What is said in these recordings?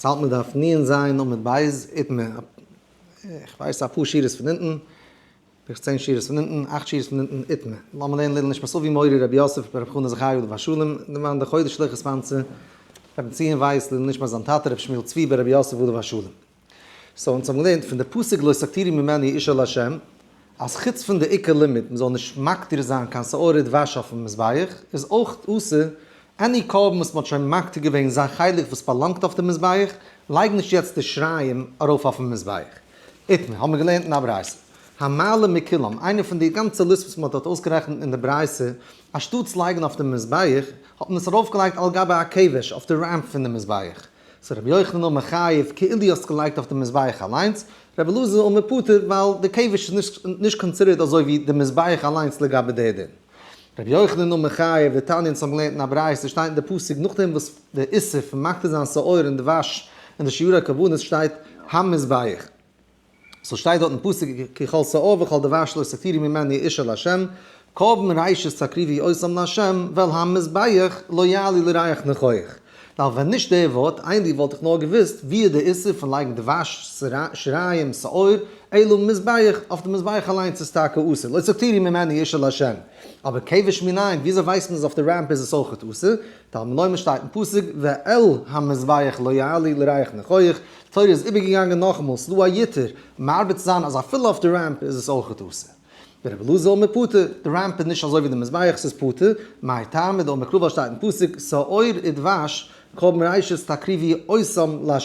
ס'האלט מען דף נ"ז עמוד ב', איתמר, איך ווייס אפאר שורות פון אונטן, בערך 10 שורות פון אונטן, אכט שורות פון אונטן, איתמר. לאמיר לערנען לעילוי נשמת אבי מורי רבי יוסף ברב חנא זכרי' עליו השלום, דערמאן די חודש שליחות פאנצע, רבי ציון ווייס לעילוי נשמת זיין טאטע רבי שמואל צבי ברבי יוסף עליו השלום. so אונז האבן געלערנט פון די פסוק לא תקטירו ממנו אשה לה', אז חוץ פון די עיקר לימוד מ'זאל נישט מקטיר זיין קיין שאור ודבש אויפן מזבח, איז אויך אסור any קרבן וואס מ'האט שוין מקטיר געווען זיין חלק וואס באלאנגט אויף די מזבח, לייג נישט יעצט די שיריים ארויף אויפן מזבח. איתמר, האבן מיר געלערנט אין א ברייתא. המעלה מכולם, איינער פון די גאנצע list וואס מ'האט דארט אויסגערעכנט אין די ברייתא, אנשטאטס לייגן אויף די מזבח, האט מען עס ארויפגעלייגט על גבי הכבש, אויף די ramp פון די מזבח. so רבי יוחנן אמר חייב כאילו האסט געלייגט אויף די מזבח אליינס, רבי אלעזר אמר פטור ווייל די כבש איז נישט considered אזוי ווי די מזבח אליינס לגבי די דין. רבי יוחנן אמר חייב, דתניא אונז האבן געלערנט אין א ברייתא שטייט אין די פסוק נאכדעם וואס די איסור פון מקטיר זיין שאור און דבש און די שירי קרבנות שטייט המזבח. so שטייט דארט אין פסוק כי כל שאור וכל דבש לא תקטירו ממנו אשה לה', קרבן ראשית תקריבו אותם לה', ואל המזבח לא יעלו לריח ניחוח. ווייל ווען נישט די ווארט איינלי וואלט איך נאר געוואוסט ווי איז די איסור פון לייגן דבש, שיריים, שאור, אלא מזבח, אויף די מזבח אליינס איז טאקע אסור, לא תקטירו ממנו אשה לה'. אבער כבש מנין, וויאזוי ווייסט מען אז אויף די ramp איז עס אויכעט אסור? תלמוד לומר שטייט אין פסוק ואל המזבח לא יעלו לריח ניחוח, תורה איז איבערגעגאנגען נאכאמאל, ס'איז דא א היתר מרבה צו זיין אז אפילו אויף די ramp איז עס אויכעט אסור. ורבי אלעזר אומר פטור, די ramp איז נישט אזוי ווי די מזבח ס'איז פטור, מאי טעמא דאמר קרא ווייל שטייט אין פסוק שאור ודבש קרבן ראשית תקריבו אותם לה',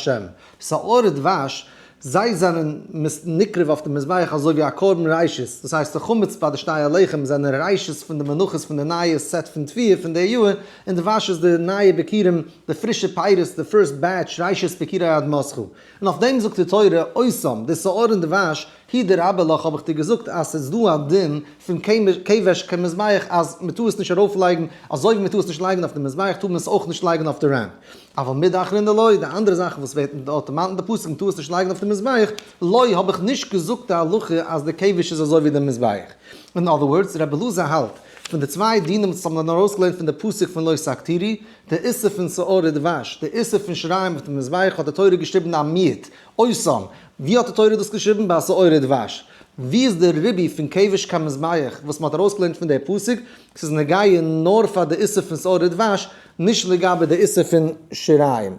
שאור ודבש זיי זענען נקרב אויף די מזבח אזוי ווי א קרבן ראשית, דאס הייסט די חמץ ביי די שתי הלחם זענען ראשית פון די מנחות פון די נייע סעט פון תבואה פון די יאר, און דבש איז די נייע ביכורים, די פרישע פירות, די first batch, ראשית ביכורי אדמתך. און אויף דעם זאגט די תורה, אותם, די שאור און דבש, הוא דרבה לך האב איך דיר געזאגט אז ס'איז דא א דין פון כבש כמזבח אז מ'טאר עס נישט ארויפלייגן, אזוי ווי מ'טאר עס נישט לייגן אויף די מזבח טאר מען עס אויך נישט לייגן אויף די ramp. אבל מידי אחרינא לא, די אנדערע זאכן וואס ווערט דארט דערמאנט אין די פסוק מ'טאר עס נישט לייגן אויף די מזבח, לא האב איך נישט געזאגט די הלכה אז די כבש איז אזוי ווי די מזבח. אין other words, רבי אלעזר האלט, פון די צוויי דינים וואס האבן ארויסגעלערנט פון די פסוק פון לא תקטירו, די איסור פון שאור ודבש, די איסור פון שיריים אויף די מזבח האט די תורה געשריבן א מיעוט, אותם, ווי האט די תורה דאס געשריבן? ביי שאור ודבש. ווי איז די ריבוי פון כבש קיין מזבח וואס מ'האט ארויסגעלערנט פון די פסוק? ס'איז נוגע נאר פאר די איסור פון שאור ודבש, נישט לגבי די איסור פון שיריים.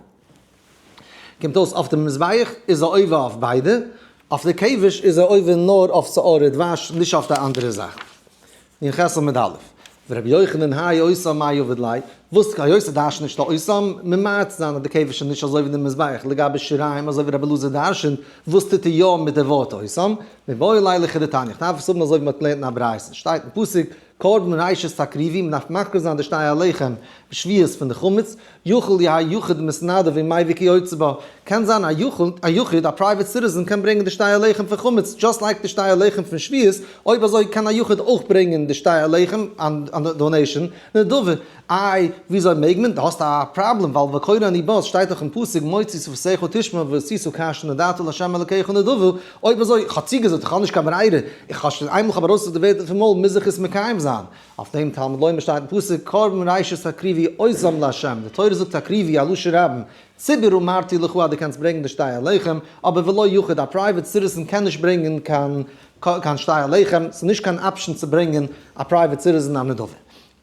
קומט אויס אויף די מזבח איז ער עובר אויף ביידע, אויף די כבש איז ער עובר נאר אויף שאור ודבש נישט אויף די אנדערע זאכן. נ"ח עמוד א'. ורבי יוחנן האי אותם מאי עביד ליה, וואס היות ער דרש'נט נישט אותם, ממעט זיין אז די כבש איז נישט אזוי ווי די מזבח לגבי שיריים אזוי ווי רבי אלעזר דרש'נט, וואס טוט ער יא מיט די ווארט אותם? מיבעי ליה לכדתניא, איך דארף עס האבן אזוי ווי מ'האט געלערנט אין א ברייתא, שטייט אין פסוק, קרבן ראשית תקריבו, מען דארף מקריב זיין די שתי הלחם בשבועות פון די חמץ, יכול יהא יחיד מתנדב ומביא כיוצא בה, קען זיין א יחיד, א יחיד, א private citizen קען ברענגען די שתי הלחם פון חמץ, just like די שתי הלחם פון שבועות, אויב אזוי קען א יחיד אויך ברענגען די שתי הלחם אן donation, נדבה, איי, וויאזוי מעג מען? דו האסט א פראבלעם, ווייל וקורא אני בא, ס'שטייט דאך אין פסוק מוציא שפתיך תשמע ועשית כאשר נודעת לה' אלקיך נדבה, אויב אזוי, איך האב צוגעזאגט, איך האב נישט קיין ברירה, איך האב שוין איינמאל כ'האב ארויס די ווערטער פון מויל מוז איך עס מקיים זיין. אויף דעם תלמוד לומר שטייט אין פסוק קרבן ראשית תקריבו אותם לה', די תורה זאגט תקריבו א לשון רבים, ציבור אמרתי לך אז דו קענסט ברענגען די שתי הלחם, אבער ולא יחיד, א private citizen קען נישט ברענגען קיין קיין שתי הלחם, ס'איז נישט קיין option צו ברענגען א private citizen א נדבה.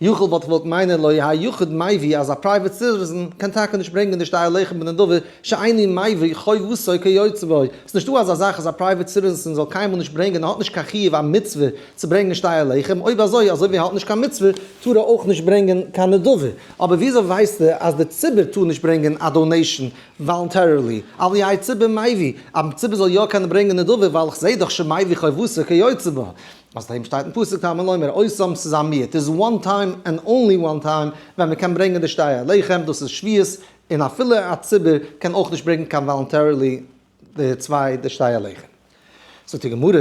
יכול וואלט איך געוואלט מיינען לא יהא יחיד מביא אז א private citizen קען טאקע נישט ברענגען די שתי הלחם בנדבה שאינו מביא חובתו כיוצא בו, ס'איז נישטא אזא זאך אז א private citizen זאל קיינמאל נישט ברענגען ער האט נישט קיין חיוב א מצוה צו ברענגען שתי הלחם, אויב אזוי אזוי ווי ער האט נישט קיין מצוה טאר ער אויך נישט ברענגען קיין נדבה, אבער וויאזוי ווייסטו אז די ציבור טאר נישט ברענגען א donation voluntarily, אבל יהא ציבור מביא, א ציבור זאל יא קענען ברענגען נדבה ווייל כ'זעה דאך שמביא חובתו כיוצא בו. אז דעם שטייט אין פסוק תלמוד לומר אותם ס'איז א מיעוט איז one time and only one time ווען מ'קען ברענגען די שתי הלחם דאס איז שבועות און אפילו א ציבור קען אויך נישט ברענגען קיין voluntarily די צוויי די שתי הלחם. זאגט די גמרא,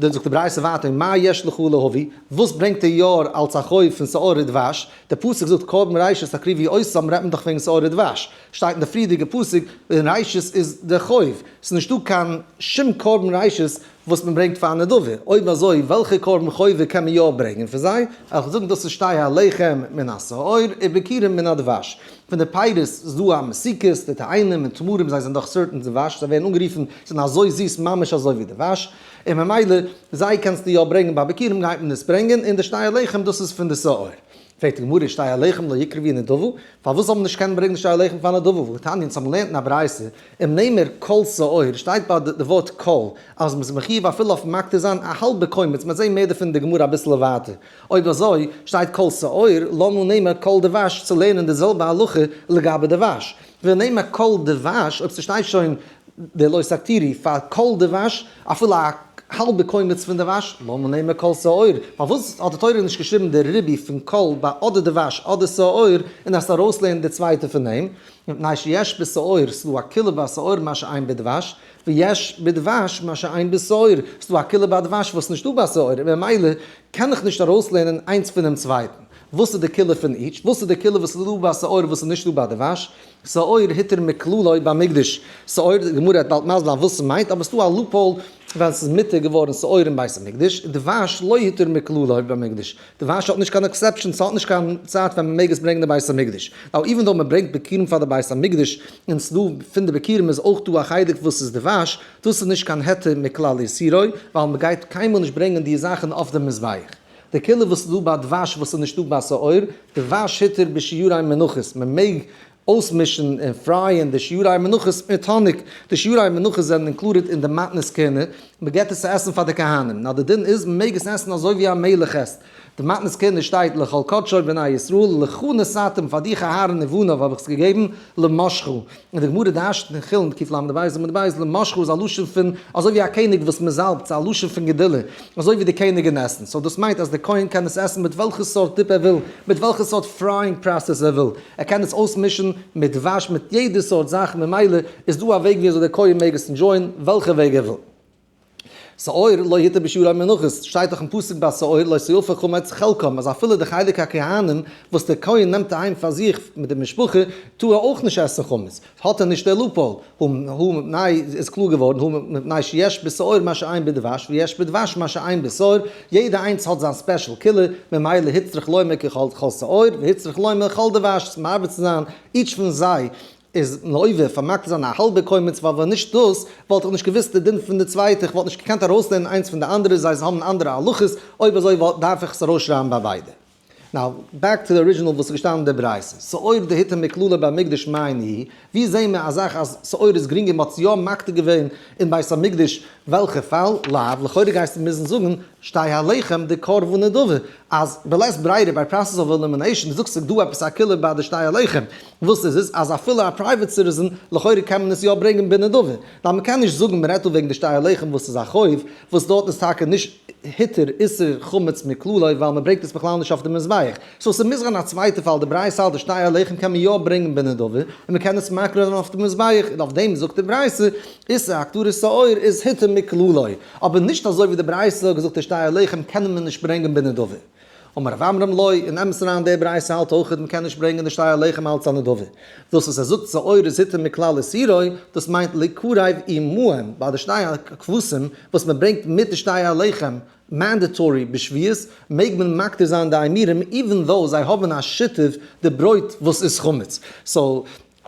זאגט די ברייתא ווייטער מה יש לך להביא, וואס ברענגט די יאר אלס א חוב פון שאור ודבש, די פסוק זאגט קרבן ראשית תקריבו אותם רעדט מען דאך וועגן שאור ודבש, שטייט אין די פריערדיגע פסוק און ראשית איז די חוב, ס'איז נישטא קיין שום קרבן ראשית וואס מען ברענגט פאר נדבה, אויב אזוי וועלכע קרבן חובה קען מען יא ברענגען פון זיי? וועל איך זאגן דאס איז שתי הלחם מן השאור וביכורים מן הדבש. פון די פירות איז דא א מתיקות, די תאנים און תמרים זיי זענען דאך certain דבש, זיי ווערן אנגערופן זענען אזוי זיס ממש אזוי ווי דבש, און ממילא זיי קענסטו יא ברענגען ביי ביכורים גייט מען עס ברענגען, און די שתי הלחם דאס איז פון די שאור. פרעגט די גמרא שתי הלחם לא יקרבו נדבה, פארוואס זאל מען נישט קענען ברענגען די שתי הלחם פאר נדבה, והתניא אונז האבן געלערנט אין א ברייתא, אם נאמר כל שאור, שטייט ביי די ווארט כל, אז מ'איז מחיוב אפילו אויף מקטיר זיין א האלבע קומץ, מ'וועט זען מער דערפון אין די גמרא אביסל ווייטער. אויב אזוי, שטייט כל שאור, למה נאמר כל דבש צו לערנען די זעלבע הלכה לגבי דבש. ונאמר כל דבש, אויב ס'שטייט שוין די לא תקטירו פאר כל דבש, אפילו א האלבע קומץ פון דבש, למה נאמר כל שאור? פארוואס האט די תורה נישט געשריבן די ריבוי פון כל ביי אדער דבש אדער שאור, און דארפסט ארויסלערנען די צווייטע פון דעם? מפני שיש בשאור, ס'דא א קולא ביי שאור מה שאין בדבש, ויש בדבש מה שאין בשאור, ס'דא א קולא ביי דבש וואס נישטא ביי שאור, און ממילא קען איך נישט ארויסלערנען איינס פונעם צווייטן. וואס איז די קולא פון each? וואס איז די קולא וואס איז דא ביי שאור וואס איז נישטא ביי דבש? שאור הותר מכללו במקדש. שאור, די גמרא וועט באלד מסביר זיין וואס ס'מיינט, אבער ס'דא א loophole ווען ס'איז מותר געווארן שאור אין בית המקדש, דבש לא הותר מכללו במקדש. דבש האט נישט קיין exception, ס'האט נישט קיין צייט ווען מ'מעג עס ברענגען אין בית המקדש. נאו even though מ'ברענגט ביכורים פאר די בית המקדש, און ס'דא פון די ביכורים איז אויך דא א חלק וואס איז דבש, דאס איז נישט קיין היתר מכלל איסורו, ווייל מ'גייט קיינמאל נישט ברענגען די זאכן אויף די מזבח. די קולא וואס איז דא ביי דבש וואס איז נישטא ביי שאור, דבש הותר בשיורי מנחות, מ'מעג אויסמישן און פרייען די שיורי מנחות מיט האניג, די שיורי מנחות זענען included אין די מתנות כהונה, מען געבט עס צו עסן פאר די כהנים, נאר די דין איז מען מעג עס עסן אזוי ווי א מלך עסט, די מתנות כהונה שטייט לכל קדשי בני ישראל לך נתתים פאר דיך אהרן ובניו האב איך עס געגעבן למשחה, און די גמרא דרש'נט אין חולין קל"ב עמוד ב' למשחה איז א לשון פון אזוי ווי א קעניג וואס מען זאלבט, ס'איז א לשון פון גדולה, אזוי ווי די קעניגן עסן, so דאס מיינט אז די כהן קען עס עסן מיט וועלכע סארט dip ער וויל, מיט וועלכע סארט frying process ער וויל. ער קען עס אויסמישן מיט דבש מיט יעדע סארט זאך ממילא איז דא א וועג ווי אזוי דער כהן מעג עס enjoy ען וועלכע וועג ער וויל. שאור לא הותר בשיורי מנחות, שטייט דאך אין פסוק ביי שאור לא תאפה חמץ חלקם אז אפילו די חלק הכהנים וואס דער כהן נעמט אהיים פאר זיך מיט די משפחה טאר ער אויך נישט עסן חמץ, האט ער נישט די loophole, הא מפני איז קלאר געווארן הא מפני שיש בשאור מה שאין בדבש ויש בדבש מה שאין בשאור, יעדע איינס האט זיין special קולא, ממילא הוצרך לומר ככל שאור והוצרך לומר כל דבש, מרבה צו זיין each פון זיי איז נובע פאר מקטיר זיין א האלבע קומץ ווייל ווען נישט דאס וואלט איך נישט געוואוסט די דין פון די צווייטע איך וואלט נישט געקענט ארויסלערנען איינס פון די אנדערע זיי האבן אנדערע הלכות אויב אזוי דארף איך עס ארויסשרייבן ביי ביידע. now, back to the original וואס איז געשטאנען אין די ברייתא. שאור דהותר מכללו במקדש מאי ניהו, ווי זעהן מיר א זאך אז שאור איז גרינגער מ'האט עס יא מקטיר געווען אין בית המקדש, וועלכע פאל? לאו, לכאורה גייסטו מוזן זאגן שתי הלחם דקרבו נדבה, אז בלית ברירה ביי process of elimination דו זאגסט ס'איז דא עפעס א קולא ביי די שתי הלחם, וואס איז עס? אז אפילו א private citizen לכאורה קען מען עס יא ברענגען בנדבה, ווייל מ'קען נישט זאגן מ'רעדט דא וועגן די שתי הלחם וואס איז א חוב, וואס דארט איז טאקע נישט היתר איסור חמץ מכללו ווייל מען ברענגט עס בכלל נישט אויף די מזבח, so ס'מוז זיין א צווייטע פאל, די ברייתא האלט די שתי הלחם קען מען יא ברענגען בנדבה און מען קען עס מקריב זיין אויף די מזבח, און אויף דעם זאגט די ברייתא איסור הקטרת שאור איז היתר מכללו, אבער נישט אזוי ווי די ברייתא האט געזאגט די שתי הלחם קען מען נישט ברענגען בנדבה. אמר רב עמרם לא, אין אמת אריין די ברייתא האלט אויך מען קען נישט ברענגען די שתי הלחם אלץ א נדבה. דאס וואס ער זאגט שאור איז היתר מכלל איסורו, דאס מיינט לקרב עמהם, ביי די שתי הכבשים וואס מען ברענגט מיט די שתי הלחם mandatory בשביעית, מעג מען מקטיר זיין די אימורים even though זיי האבן א שיתוף די ברויט וואס איז חמץ. so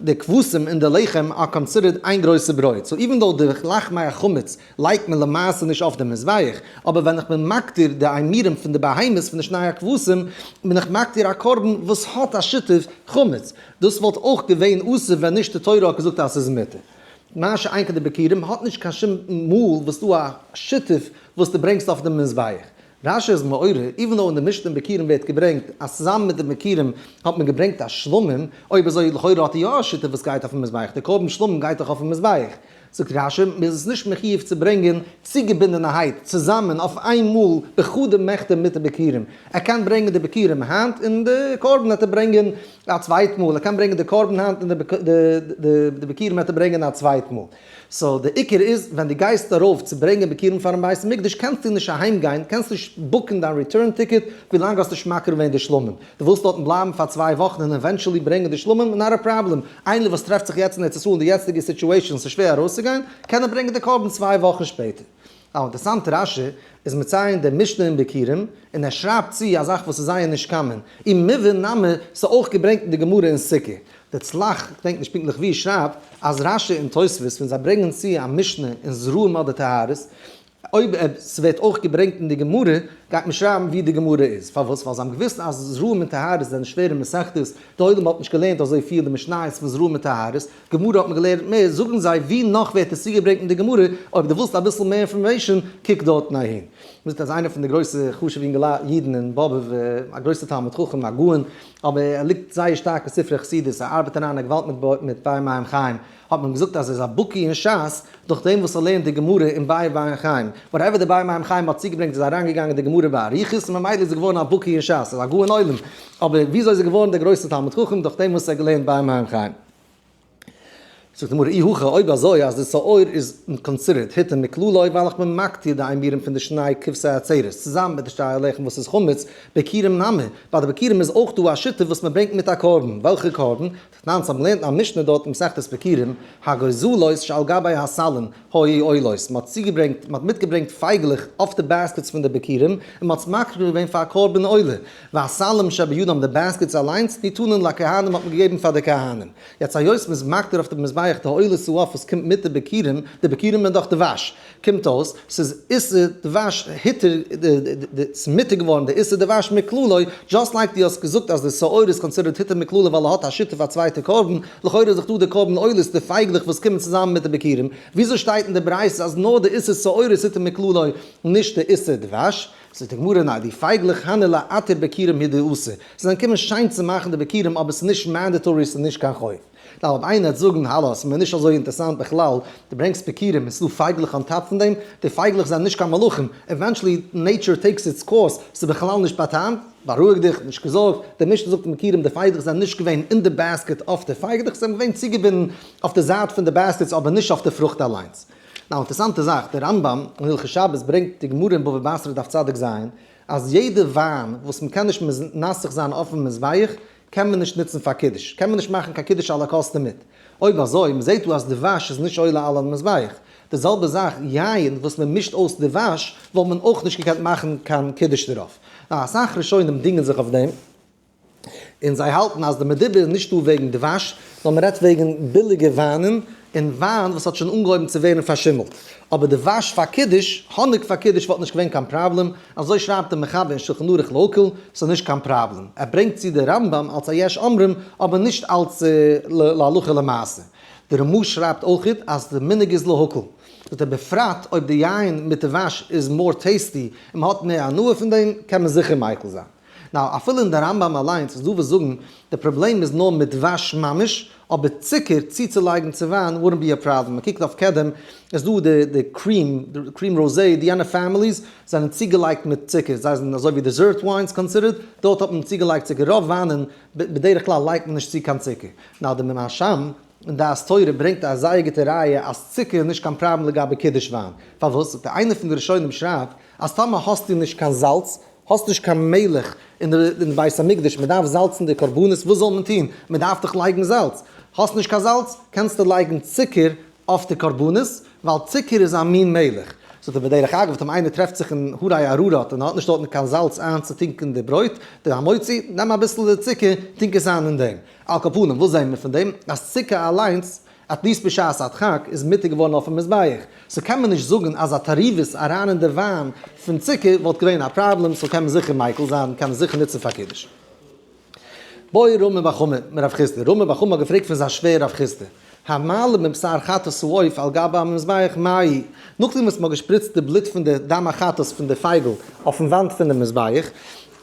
די כבשים און די לחם are considered איין גרויסע ברויט, so even though די לחמי החמץ לייגט מען למעשה נישט אויף די מזבח, אבער ווען איך בין מקטיר די אימורים פון די בהמות פון די שני הכבשים, בין איך מקטיר א קרבן וואס האט א שיתוף חמץ. דאס וואלט אויך געווען אסור ווען נישט די תורה האט געזאגט אז ס'איז מותר. מה שאין כן די ביכורים האט נישט קיין שום מאל וואס דא א שיתוף וואס דו ברענגסט אויף די מזבח. רשי איז מעורר, even though אין די משנה אין ביכורים ווערט געברענגט אז צוזאמען מיט די ביכורים האט מען געברענגט א שלמים, אויב אזוי לכאורה האט ער יא א שיתוף וואס גייט אויפן מזבח, די קרבן שלמים גייט דאך אויפן מזבח. זאגט רשי, מען איז עס נישט מחיוב צו ברענגען צוגעבינדענערהייט צוזאמען אויף איין מאל בחדא מחתא מיט די ביכורים, ער קען ברענגען די ביכורים היינט און די קרבן וועט ער ברענגען א צווייט מאל, ער קען ברענגען די קרבן היינט און די ביכורים וועט ער ברענגען א צווייט מאל. so די עיקר איז ווען דו גייסט ארויף צו ברענגען ביכורים פארן בית המקדש קענסטו נישט אהיים גיין, קענסט נישט book ן דיין return ticket ווילאנג האסט נישט מקריב געווען די שלמים. דו ווילסט דארטן בלייבן פאר 2 וואכן און eventually ברענגען די שלמים, not a problem. איינער וואס טרעפט זיך יעצט אין ארץ ישראל אין די יעצטיגע situation ס'איז שווער ארויסצוגיין, קען ער ברענגען די קרבן 2 וואכן שפעטער. א אינטערסאנט רשי איז מציין די משנה אין ביכורים און ער שרייבט צו א זאך וואס איז זייער נישט common, און מבין נמי ס'איז אויך געברענגט אין די גמרא אין סוכה. די צלח, כ'דענק נישט פונקטליך וואו, שרייבט אז רשי און תוספות ווען זיי ברענגען צו א משנה אין זרעים אדער טהרות, אויב ס'ווערט אויך געברענגט אין די גמרא, גייט מען שרייבן ווי די גמרא איז. פארוואס? ווייל זיי האבן געוואוסט אז זרעים און טהרות זענען שווערע מסכתות, די עולם האט נישט געלערנט אזוי פיל די משניות פון זרעים און טהרות, גמרא האט מען געלערנט מער, זאגן זיי ווי נאך ווערט עס צוגעברענגט אין די גמרא, אויב דו ווילסט אביסל מער information קוק דארטן אהין. מ'זאגט אז איינער פון די גרויסע חשוב'ע אינגעלייט אידן אין באבוב, א גרויסער תלמיד חכם, א גאון, אבער ער ליגט זייער שטארק אין ספרי חסידות, ער ארבעט אריין א געוואלד מיט באר מים חיים, האט מען געזאגט אז ער איז א בקי אין שס דורך דעם וואס ער לערנט די גמרא אין באר מים חיים, whatever די באר מים חיים האט צוגעברענגט איז אריינגעגאנגען אין די גמרא באריכות און ממילא איז ער געווארן א בקי אין שס, איז א גאון עולם, אבער וויאזוי איז ער געווארן דער גרויסער תלמיד חכם? דורך דעם וואס ער האט געלערנט באר מים חיים. זאגט די גמרא אי הכי אויב אזוי אז די שאור איז considered הותר מכללו ווייל איך בין מקטיר די אימורים פון די שני כבשי עצרת צוזאמען מיט די שתי הלחם וואס איז חמץ, ביכורים נמי, ביי די ביכורים איז אויך דא א שיטה וואס מען ברענגט מיט א קרבן, וועלכע קרבן? תנן האבן געלערנט א משנה דארט אין מסכת ביכורים, הגוזלות שעל גבי הסלין היו עולות, מען האט צוגעברענגט, מען האט מיטגעברענגט פייגלעך אויף די baskets פון די ביכורים, און מען האט עס מקריב געווען פאר א קרבן עולה, והסלים שבידם די baskets אליינס, ניתנין לכהנים האט מען געגעבן פאר די כהנים. יעצט היות מען איז מקטיר אויף די מזבח די עולת העוף וואס קומט מיט די ביכורים, די ביכורים זענען דאך דבש, קומט אויס ס'איז איסור דבש היתר ס'איז מותר געווארן די איסור דבש מכללו, just like דו האסט געזאגט אז די שאור איז considered היתר מכללו ווייל ער האט א שותף א צווייטע קרבן, לכאורה איז דאך דא די קרבן עולות די פייגלעך וואס קומען צוזאמען מיט די ביכורים, וויאזוי שטייט אין די ברייתא אז נאר די איסור שאור איז היתר מכללו און נישט די איסור דבש? זאגט די גמרא ניין די פייגלעך הני לעטר ביכורים הוא דאתו, זיי זענען קומען שיין צו מאכן די ביכורים אבער ס'איז נישט mandatory ס'איז נישט קיין חוב. ווייל אויב איינער וועט זאגן האלא ס'איז מיר נישט אזוי אינטערסאנט בכלל, דו ברענגסט ביכורים און ס'איז דא פייגלעך on top פון דעם, די פייגלעך זענען נישט קיין מלאכים, eventually nature takes its course, ס'איז בכלל נישט באטעמט, בארואיג דיך, נישט געזארגט, די משנה זאגט אין ביכורים די פייגלעך זענען נישט געווען אין די basket אויף די פייגלעך, זיי זענען געווען צוגעבינדן אויף די זייט פון די baskets אבער נישט אויף די פרוכט אליינס. א אינטערסאנטע זאך, דער רמב"ם אין הלכות שבת ברענגט די גמרא אין בבא בתרא דף צדיק ז, אז יעדע וויין וואס מ'קען נישט מנסך זיין אויפן מזבח, קען מען נישט נוצן פאר קידוש, קען מען נישט מאכן קיין קידוש על הכוס דערמיט. אויב אזוי, מ'זעט דא אז דבש איז נישט עולה על המזבח. די זעלבע זאך יין וואס מ'מישט אויס דבש, וואלט מען אויך נישט געקענט מאכן קיין קידוש דערויף. אסאך ראשונים דינגען זיך אויף דעם. און זיי האלטן אז די מדובר איז נישט דא וועגן דבש, נאר מען רעדט וועגן ביליגע וויינען, און וויין וואס האט שוין אנגעהויבן צו ווערן פארשימלט. אבער דבש פאר קידוש, האניג פאר קידוש וואלט נישט געווען קיין פראבלעם, אזוי שרייבט דער מחבר אין שלחן ערוך להקל, ס'איז נישט קיין פראבלעם. ער ברענגט צו די רמב"ם אלס א יש אומרים, אבער נישט אלס להלכה למעשה. די רמ"א שרייבט אויכעט אז די מנהג איז להקל. זאגט ער בפרט אויב די יין מיט דבש איז more tasty און מען האט מער הנאה פון דעם, קען מען זיכער מיקל זיין. now אפילו אין די רמב"ם אליינס איז דא וואס זאגן די פראבלעם איז נאר מיט דבש ממש, אבער צוקער צוצולייגן צו וויין wouldn't be a problem, מען קוקט אויף קדם איז דא די די cream, די cream rosé, די יענע families זענען צוגעלייגט מיט צוקער, זיי זענען אזוי ווי dessert wines considered, דארט האט מען צוגעלייגט צוקער, רוב וויינען בדרך כלל לייגט מען נישט צו קיין צוקער. now די מהרש"ם אין דעת תורה ברענגט א זייער גוטע ראיה אז צוקער איז נישט קיין פראבלעם לגבי קידוש וויין, פארוואס? זאגט ער איינער פון די ראשונים שרייבט אז טאמער האסטו נישט קיין זאלץ האסט נישט קיין מלח אין די בית המקדש, מען דארף זאלצן די קרבנות, וואס זאל מען טון? מען דארף דאך לייגן זאלץ. האסט נישט קיין זאלץ, קענסטו לייגן צוקער אויף די קרבנות, ווייל צוקער איז א מין מלח. זאגט ער בדרך אגב, טאמער איינער טרעפט זיך אין הרי אררט און האט נישט דארטן קיין זאלץ איינצוטונקען די ברויט, די המוציא, נעם אביסל די צוקער, טונק עס איין אין דעם. על כל פנים, וואס זעען מיר פון דעם? אז צוקער אליינס at least בשעת הדחק איז מותר געווארן אויפן מזבח, so קען מען נישט זאגן אז א תערובת אריין אין די וויין פון צוקער וואלט געווען א פראבלעם, so קען מען זיכער מיקל זיין, קען מען זיכער נוצן פאר קידוש. בעי רמי בר חמא מרב חסדא, רמי בר חמא האט געפרעגט פון זיין שווער רב חסדא, המעלה מבשר חטאת העוף על גבי המזבח מהו, נאכדעם וואס מען האט געשפריצט די בלוט פון די דם החטאת פון די פייגל אויפן וואנט פון די מזבח,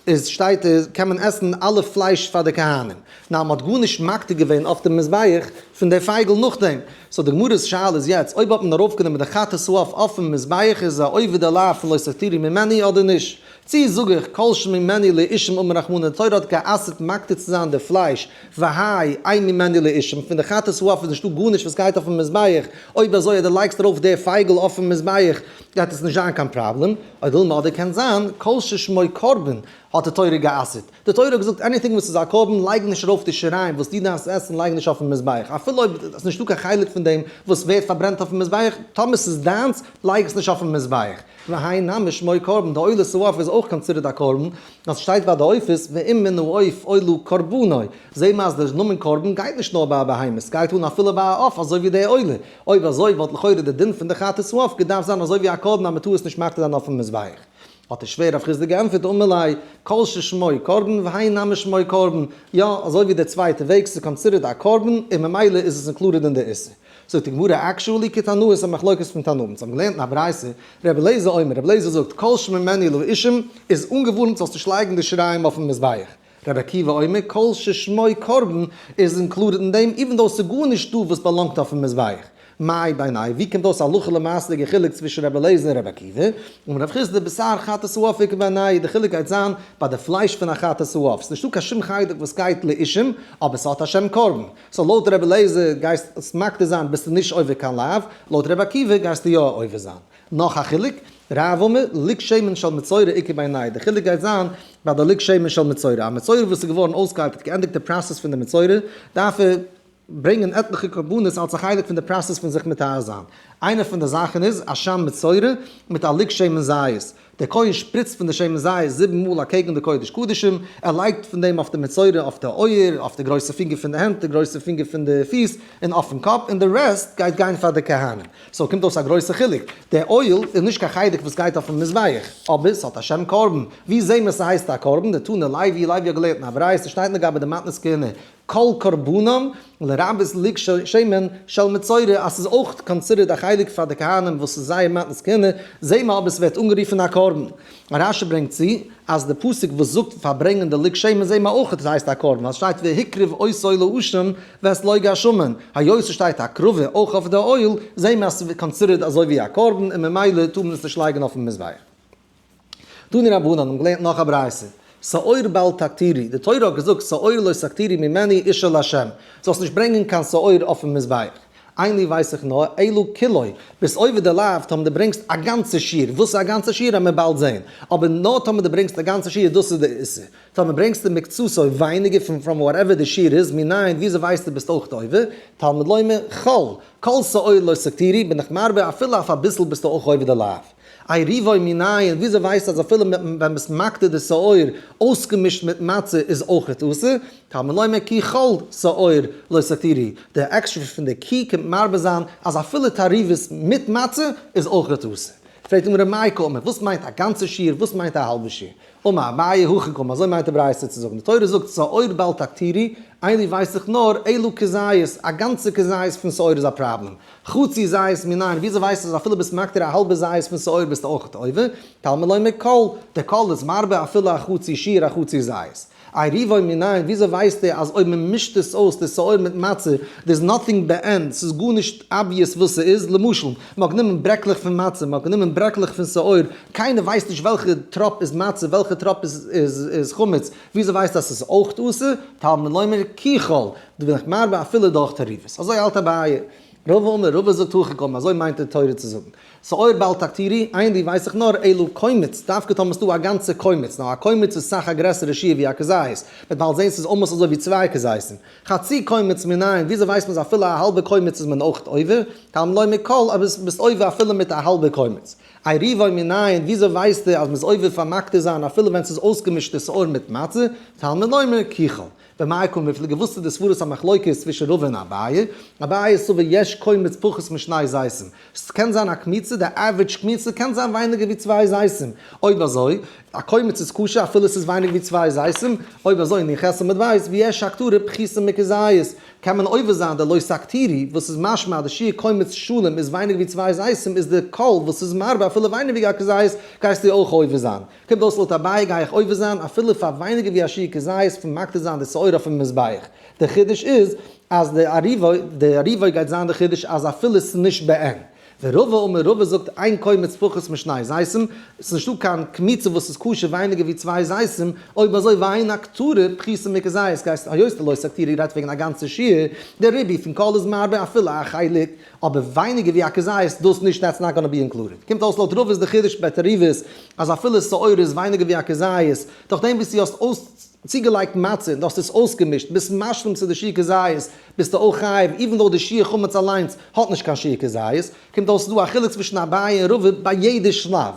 איז שטייט איז קען מען עסן אלע פלייש פאר די כהנים. נאר מען האט גארנישט מקטיר געווען אויף די מזבח פון די פייגל נאכדעם. so די גמרא'ס שאלה איז יעצט אויב האט מען ארויפגענומען די חטאת העוף אויפן מזבח איז א עובר די לאו פון לא תקטירו ממנו אדער נישט. צי זאג איך כל שממנו לאישים אמר רחמנא די תורה האט גע'אסר'ט מקטיר צו זיין די פלייש והאי אין ממנו לאישים פון די חטאת העוף איז נישטא גארנישט וואס גייט אויפן מזבח אויב אזוי אז דו לייגסט ארויף די פייגל אויפן מזבח גייט עס נישט זיין קיין פראבלעם. או דילמא אדער קען זיין כל ששמו קרבן, האט די תורה גע'אסר'ט. די תורה האט געזאגט anything וואס איז א קרבן לייג נישט ארויף די שיריים וואס דו דארפסט עסן לייג נישט אויפן מזבח אפילו אויב עס איז נישטא קיין חלק פון דעם וואס ווערט פארברענט אויפן מזבח טאמער ס'איז דיינס לייג עס נישט אויפן מזבח. והאי נמי שמו קרבן, די עולת העוף איז אויך considered א קרבן, אז ס'שטייט ביי די עופות ואם מן העוף עולה קרבנו, זעהן מיר אז די נאמען קרבן גייט נישט נאר ביי א בהמה, ס'גייט אן אפילו ביי א עוף אזוי ווי די עולה, אויב אזוי וואלט לכאורה די דין פון די חטאת העוף געדארפט זיין אזוי ווי א קרבן אז מ'טאר עס נישט מקטיר זיין אויפן מזבח. האט דער שווער רב חסדא געענטפערט אמר ליה כל ששמו קרבן והאי נמי שמו קרבן, יא אזוי ווי די צווייטע וועג ס'איז considered א קרבן און ממילא איז עס included אין די איסור. זאגט די גמרא actually כתנאי איז א מחלוקת פון תנאים, אונז האבן געלערנט אין א ברייתא, רבי אליעזר אומר, רבי אליעזר זאגט כל שממנו לאישים איז אנגעווארנט זאלסט נישט לייגן די שיריים אויפן מזבח, רבי עקיבא אומר כל ששמו קרבן איז included אין דעם even though ס'איז גארנישט דא וואס באלאנגט אויפן מזבח. מאי בינייהו ווי קומט אויס הלכה למעשה'דיגע חילוק צווישן רבי אליעזר און רבי עקיבא? אמר רב חסדא בשר חטאת העוף איכא בינייהו די חילוק גייט זיין ביי די פלייש פון א חטאת העוף, ס'איז נישטא קיין שום חלק וואס גייט לאישים אבער ס'האט א שם קרבן, so לויט רבי אליעזר גייסט עס מקטיר זיין ביסטו נישט עובר קיין לאו, לויט רבי עקיבא גייסטו יא עובר זיין. נאך א חילוק, רב אמר, לוג שמן של מצורע איכא בינייהו, די חילוק גייט זיין ביי די לוג שמן של מצורע, א מצורע וואס איז געווארן אויסגעהיילט האט געענדיגט די process פון די מצורע, דארף ער ברענגען עטליכע קרבנות אלס א חלק פון די process פון זיך מטהר זיין. איינע פון די זאכן איז אשם מצורע מיט א לוג שמן זית. דער כהן שפריצט פון די שמן זית זיבן מאל אקעגן די קודש קדשים, ער לייגט פון דעם אויף די מצורע אויף די אויער, אויף די גרויסע פינגער פון די הענט, די גרויסע פינגער פון די פיס, און אויפן קאפ, און די rest גייט גיין פאר די כהנים. so קומט אויס א גרויסע חילוק, די oil איז נישט קיין חלק וואס גייט אויפן מזבח, אבער ס'האט א שם קרבן. ווי זעהן מיר ס'הייסט א קרבן? דתנא לוי, לוי האט געלערנט אין א ברייתא, שטייט לגבי די מתנות כהונה, כל קרבנם, לרבות לוג שמן של מצורע, אז ס'איז אויך considered א חלק פאר די כהנים וואס איז זייער מתנות כהונה, זעהן מיר אבער ס'ווערט אנגערופן א קרבן. רשי ברענגט צו אז די פסוק וואס זאגט פארברענגען די לוג שמן זעהן מיר אויך אז ס'הייסט א קרבן, ווייל ס'שטייט והקריב אותו לאשם ואת לוג השמן, היות ס'שטייט הקרבה אויך אויף די oil, זעהן מיר אז ס'ווערט considered אזוי ווי א קרבן און ממילא טאר מען עס נישט לייגן אויפן מזבח. תנו רבנן האבן געלערנט נאך א ברייתא, שאור בל תקטירו, די תורה האט געזאגט שאור לא תקטירו ממנו אשה לה', זאלסט נישט ברענגען קיין שאור אויפן מזבח. אין לי ווייס איך נאר, אלא כולו, ביסט עובר די לאו טאמער דו ברענגסט א גאנצע שיעור, וואס איז א גאנצע שיעור וועט מען באלד זעהן, אבער נאר טאמער דו ברענגסט א גאנצע שיעור דאס איז די איסור, טאמער ברענגסטו מקצתו ווייניגער פון from whatever די שיעור איז, מנין וויאזוי ווייסטו ביסט אויך עובר, תלמוד לומר, כל, כל שאור לא תקטירו, בין איך מרבה אפילו אויף אביסל ביסטו אויך עובר די לאו. עירובו מנין, וויאזוי ווייסטו אז אפילו ווען ביסט מקטיר די שאור אויסגעמישט מיט מצה איז אויכעט אסור? תלמוד לומר כי כל שאור לא תקטירו, די עקסטרע פון די כי קומט מרבה זיין אז אפילו תערובות מיט מצה איז אויכעט אסור. פרעגט די גמרא מאי קאמר, וואס מיינט א גאנצע שיעור, וואס מיינט א האלבע שיעור? אמר אביי הכי קאמר, אזוי מיינט די ברייתא צו זאגן, די תורה זאגט שאור בל תקטירו, אין לי ווייס איך נאר, אלא כזית, א גאנצע כזית פון שאור איז א פראבלעם, חצי זית מנין, וויאזוי ווייסטו אז אפילו ביסט מקטיר א האלבע זית פון שאור ביסטו אויך עובר, תלמוד לומר כל, די כל איז מרבה אפילו א חצי שיעור א חצי זית. עירובו מנין, וויאזוי ווייסטו אז אויב מען מישט עס אויס די שאור מיט מצה, there's nothing בענד, ס'איז גארנישט obvious וואס ס'איז, למשל, מען האט גענומען ברעקלעך פון מצה, מען האט גענומען ברעקלעך פון שאור, קיינער ווייסט נישט וועלכע טראפ איז מצה, וועלכע טראפ איז חמץ, וויאזוי ווייסטו אז ס'איז אויך אסור? תלמוד לומר כי כל, דא בין איך מרבה אפילו דורך תערובות. אזוי האלט אביי. רבא אמר, רבא זאגט הכי קאמר, אזוי מיינט די תורה צו זאגן. שאור בל תקטירו, אין לי ווייס איך נאר, אלא קומץ, דווקא טאמער ס'דא א גאנצע קומץ, נאר א קומץ איז סאך א גרעסערע שיעור ווי א כזית, מ'וועט באלד זען ס'איז almost אזוי ווי צוויי כזיתים. חצי קומץ מנין, וויאזוי ווייסט מען אז אפילו א האלבע קומץ איז מען אויך עובר? תלמוד לומר כל, אבער ביסט עובר אפילו מיט א האלבע קומץ. עירובו מנין, וויאזוי ווייסטו אז מ'איז עובר פאר מקטיר זיין אפילו ווען ס'איז אויסגעמישט די שאור מיט מצה? תלמוד לומר כי כל. במאי קא מיפלגי וואס איז די סברת המחלוקת צווישן רבא און אביי? אביי איז סובר יש קומץ פחות משני זיתים. ס'קען זיין א קמיצה, די average קמיצה קען זיין ווייניגער ווי צוויי זיתים. אויב אזוי, א קומץ איז כשר אפילו ס'איז ווייניגער ווי צוויי זיתים. אויב אזוי נ ח עמוד בית, ויש הקטרה פחותה מכזית. קען מען עובר זיין די לא תקטירו, וואס איז משמע אז די שיעור קומץ שלם איז ווייניגער ווי צוויי זיתים איז די כל וואס איז מרבה אפילו ווייניגער ווי א כזית גייסטו אויך עובר זיין. קומט אויס לויט אביי גיי איך עובר זיין אפילו פאר ווייניגער ווי א שיעור כזית פון מקטיר זיין די שעורה אויפן מזבח. די חידוש איז אז די עירובו די עירובו גייט זיין די חידוש אז אפילו ס'איז נישט בעין. ורבא אמר רבא זאגט אין קומץ פחות משני זיתים, ס'איז נישטא קיין קמיצה וואס איז כשר ווייניגער ווי צוויי זיתים, אויב אזוי ואין הקטרה פחותה מכזית, גייסט היות די לא תקטירו רעדט וועגן א גאנצע שיעור, דער ריבוי פון כל איז מרבה אפילו א חלק, אבער ווייניגער ווי א כזית דאס נישט that's not gonna be included. קומט אויס לויט רבא איז די חידוש ביי תערובות אז אפילו שעורה איז ווייניגער ווי א כזית, דורך דעם וואס דו האסט אויס צוגעלייגט מצה און דו האסט עס אויסגעמישט ביסט משלים צו די שיעור כזית ביסטו אויך חייב even though די שיעור חמץ אליינס האט נישט קיין שיעור כזית. קומט אויס ס'איז דא א חילוק צווישן אביי און רבא ביי יעדע שלב.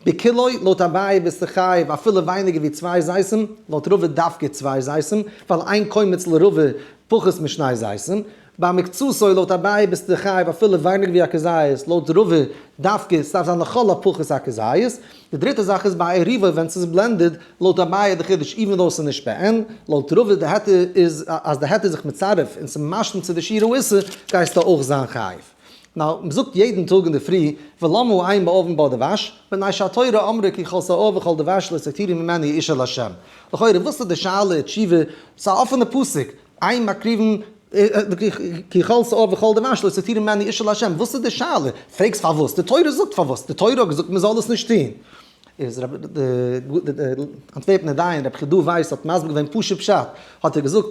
בכולו, לויט אביי ביסטו חייב אפילו ווייניגער ווי צוויי זיתים, לויט רבא דווקא צוויי זיתים, ווייל אין קומץ לרבא פחות משני זיתים. ביי מקצתו, לויט אביי ביסטו חייב אפילו ווייניגער ווי א כזית, לויט רבא דווקא ס'דארף זיין לכל הפחות א כזית. די דריטע זאך איז ביי עירובו ווען ס'איז blended, לויט אביי די חידוש even though ס'איז נישט בעין, לויט רבא די היתר איז אז די היתר איז זיך מצרף און ס'איז משלים צו די שיעור האיסור, גייסטו אויך זיין חייב. נאר מ'זאגט יעדן טאג אינדערפרי ולמה אין מערבין בה דבש, מפני שהתורה אמרה כי כל שאור וכל דבש לא תקטירו ממנו אשה לה'. לכאורה וואס איז די שאלה תשובה, ס'איז א אפענע פסוק, אין מקריבין כי כל שאור וכל דבש לא תקטירו ממנו אשה לה', וואס איז די שאלה? פרעגסט פארוואס? די תורה זאגט פארוואס, די תורה האט געזאגט מ'זאל עס נישט טון. איז רבי די אנטווערפנער דיין רבי חידא ווייס האט מסביר געווען פשוט פשט, האט ער געזאגט,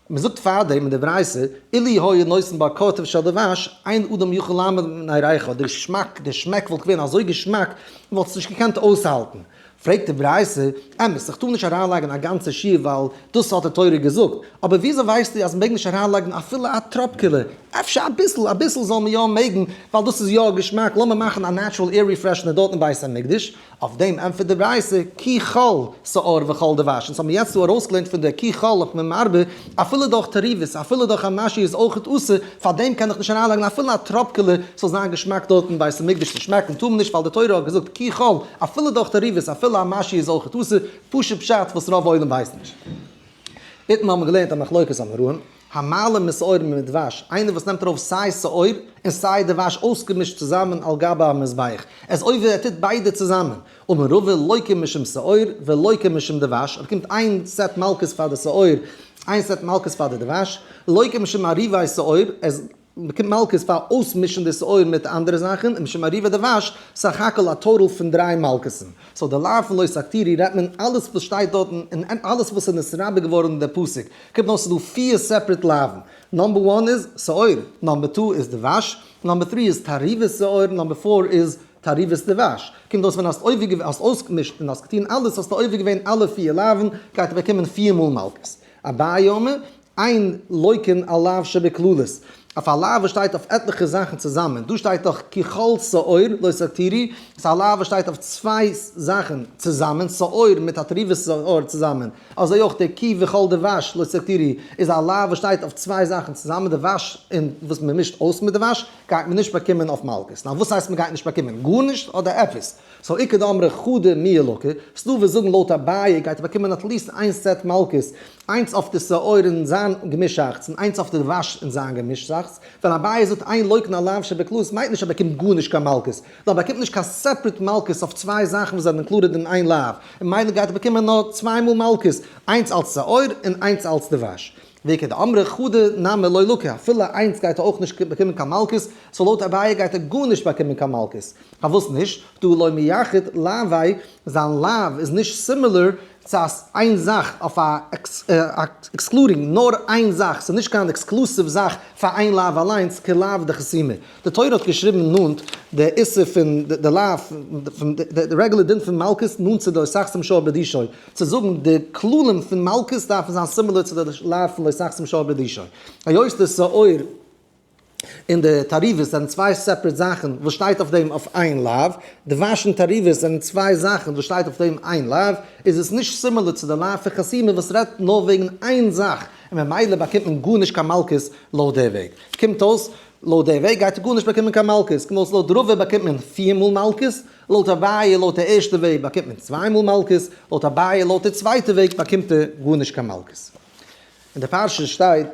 מען זאגט פארדעם אין די ברייתא, אילו היה נותן בה קורטוב של דבש, אין אדם יכול לעמוד מפני ריחה, די געשמאק, די שמעק וואלט געווען אזוי געשמאק, מען וואלט עס נישט געקענט אויסהאלטן. פרעגט די ברייתא, אמת, איך טאר נישט אריינלייגן א גאנצע שיעור ווייל דאס האט די תורה געזאגט, אבער וויאזוי ווייסטו אז מען מעג נישט אריינלייגן אפילו א טראפקעלע, אפשר אביסל, אביסל זאל מען יא מעגן, ווייל דאס איז יא געשמאק, לאמיר מאכן א natural air refreshener דארט אין בית המקדש, אויף דעם ענטפערט די ברייתא, כי כל שאור וכל דבש, אונז האבן יעצט דא ארויסגעלערנט פון די כי כל אויף מ'מרבה, אפילו דורך תערובות, אפילו דורך א משהו איז אויכעט אסור, פארדעם קען איך נישט אריינלייגן אפילו א טראפקעלע ס'זאל זיין געשמאק דארט אין בית המקדש, צו שמעקן טאר מען נישט ווייל די תורה האט געזאגט כי כל, אפילו דורך תערובות, אפילו א משהו איז אויכעט אסור, פשוט פשט וואס רוב עולם ווייסט נישט. איתמר האבן מיר געלערנט א מחלוקת אמוראים. המעלה משעור מדבש, איינער וואס נעמט ארויף סיי שעור און סיי דבש אויסגעמישט צוזאמען על גבי המזבח, עס אויב ער טוט ביידע צוזאמען, אמר רבא לוקה משום שעור ולוקה משום דבש, ער באקומט איין סעט מלקות פאר די שעור, איין סעט מלקות פאר די דבש, לוקה משום מערבי שעור, ער באקומט מלקות פאר אויסמישן די שעור מיט אנדערע זאכן, און משום מערבי דבש, סך הכל א total פון דריי מלקות'ן. so די לאו פון לא תקטירו רעדט מען אלעס וואס שטייט דארטן און אלעס וואס איז נתרבה געווארן אין די פסוק. קומט אויס ס'איז דא פיר separate לאוו'ן. number one איז שעור, number two איז דבש, number three איז תערובת שעור, number four איז תערובת דבש. קומט אויס ווען האסט עובר געווען, האסט אויסגעמישט און האסט געטון אלעס האסטו עובר געווען אלע פיר לאוו'ן, גייט ער באקומען פיר מאל מלקות. אביי אומר, אין לוקין על לאו שבכללות, אויף א לאו וואס שטייט אויף עטליכע זאכן צוזאמען, דא שטייט דאך כי כל שאור לא תקטירו, ס'איז א לאו וואס שטייט אויף צוויי זאכן צוזאמען, שאור מיט א תערובת שאור צוזאמען, אזוי אויך דער כי וכל דבש לא תקטירו איז א לאו וואס שטייט אויף צוויי זאכן צוזאמען, דבש און וואס מען מישט אויס מיט דבש, גייט מען נישט באקומען אויף מלקות. נאר וואס הייסט מען גייט נישט באקומען? גארנישט אדער עפעס? so איכא דאמרי חדא מיהא לקי, ס'דא וואס זאגן לויט אביי גייט ער באקומען at least איין סעט מלקות, איינס אויף די שאור אין זיין געמישאכטס און איינס אויף די דבש אין זיין געמישאכטס, ווען אביי זאגט אין לוקין על לאו שבכללות מיינט נישט ער באקומט גארנישט קיין מלקות, נאר ער באקומט נישט קיין separate מלקות אויף צוויי זאכן וואס זענען included אין איין לאו, און ממילא גייט ער באקומען נאר צוויי מאל מלקות, איינס אלס שאור און איינס אלס דבש. ואיכא דאמרי חדא נמי לא לקי, אפילו איינס גייט ער אויך נישט באקומען קיין מלקות, so לויט אביי גייט ער גארנישט באקומען קיין מלקות. פארוואס נישט? דהא לא מייחד לאויה, זיין לאו איז נישט similar צו איין זאך אויף א excluding נאר איין זאך, ס'איז נישט קיין exclusive זאך פאר איין לאו אליינס כלאו דחתימה. די תורה האט געשריבן נאנט די איסור פון די לאו פון די רעגולער דין פון מלקות נאנט צו די לא תחסום שור בדישו, צו זאגן די כללים פון מלקות דארפן זיין similar צו די לאו פון לא תחסום שור בדישו. היות די שאור און די תערובות זענען צוויי separate זאכן וואס שטייט אויף דעם אויף איין לאו, דבש און תערובות זענען צוויי זאכן וואס שטייט אויף דעם איין לאו, איז עס נישט similar צו די לאו פון חסימה וואס רעדט נאר וועגן איין זאך, און ממילא באקומט מען גארנישט קיין מלקות לויט די וועג. קומט אויס לויט די וועג גייט ער גארנישט באקומען קיין מלקות, קומט אויס לויט רבא באקומט מען פיר מאל מלקות, לויט אביי לויט די ערשטע וועג באקומט מען צוויי מאל מלקות, לויט אביי לויט די צווייטע וועג באקומט ער גארנישט קיין מלקות. אין די פרשה שטייט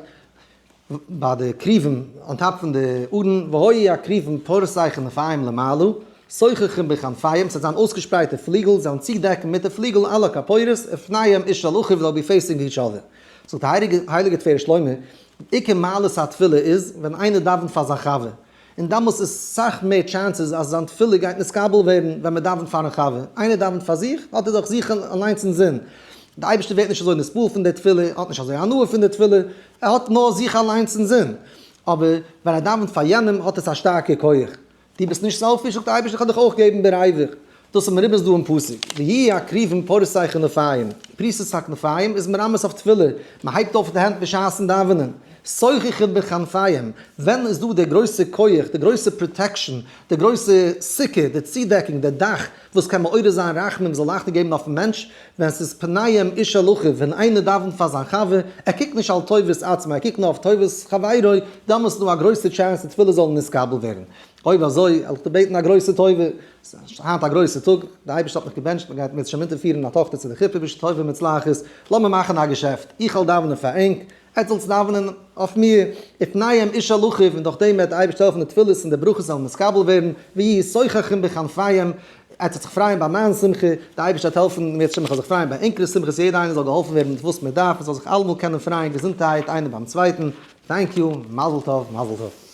ביי די כרובים on top פון די ארון, והיו הכרובים פורשי כנפים למעלה, סוככים בכנפיהם, ס'וועט זיין אויסגעשפרייטע פליגל, זיי וועלן צודעקן מיט די פליגל על הכפורת, ופניהם איש אל אחיו, they'll be facing each other. זאגט די הייליגע תפארת שלמה, עיקר מעלת התפילה איז ווען איינער דאווענט פאר זיין חבר. און דאמאלס איז סאך מער chances אז זיין תפילה גייט נתקבל ווערן ווען מען דאווענט פארן חבר. איינער דאווענט פאר זיך, האט ער דאך זיך אליינס אינזין. די אייבערשטער ווערט נישט אזוי נתפעל פון די תפילה, האט נישט אזוי הנאה פון די תפילה, ער האט נאר זיך אליינס אינזין. אבער ווען ער דאווענט פאר יענעם האט עס א שטארקע כח. דו ביסט נישט selfish, זאגט דער אייבערשטער, איך וועל דיך אויך געבן בריווח. דאס איז מרומז דא אין פסוק, ויהי הכרובים פורשי כנפים, פריסת הכנפיים איז מרמז אויף תפילה, מען הייבט אויף די הענט בשעת'ן דאווענען, סוככים בכנפיהם, ווען איז דא די גרויסע כח, די גרויסע protection, די גרויסע סוכה, די צודעקונג, די דאך, וואס קען מעורר זיין רחמים זאל לייכטער געבן אויפן מענטש, ווען ס'איז פניהם איש אל אחיו, ווען איינער דאווענט פאר זיין חבר, ער קוקט נישט על טובת עצמו, ער קוקט נאר אויף טובת חברו, דאמאלס איז דא א גרויסע chance די תפילה זאל נתקבל ווערן. אויב אזוי, וועל איך דיר בעטן א גרויסע טובה, ס'איז היינט א גרויסע טאג, דער אייבערשטער האט מיך געבענטשט, מ'גייט אם ירצה השם אונטערפירן א טאכטער צו די חופה בשעה טובה ומוצלחת, לאמיר מאכן א געשעפט, איך וועל דאווענען פאר ענק, עטס זאלטס דאווענען אויף מיר, ופניהם איש אל אחיו, און דורך דעם וועט דער אייבערשטער העלפן די תפילות און די ברכות זאלן נתקבל ווערן, ויהיו סוככים בכנפיהם, עטס וועט זיך פרייען ביי מיין שמחה, דער אייבערשטער וועט העלפן אם ירצה השם איך זאל זיך פרייען ביי ענקערע שמחות, יעדער איינער זאל געהאלפן ווערן מיט וואס מען דארף, מען זאל זיך אלעמאל קענען פרייען געזונטערהייט איינער ביים צווייטן, thank you, מזל טוב, מזל טוב.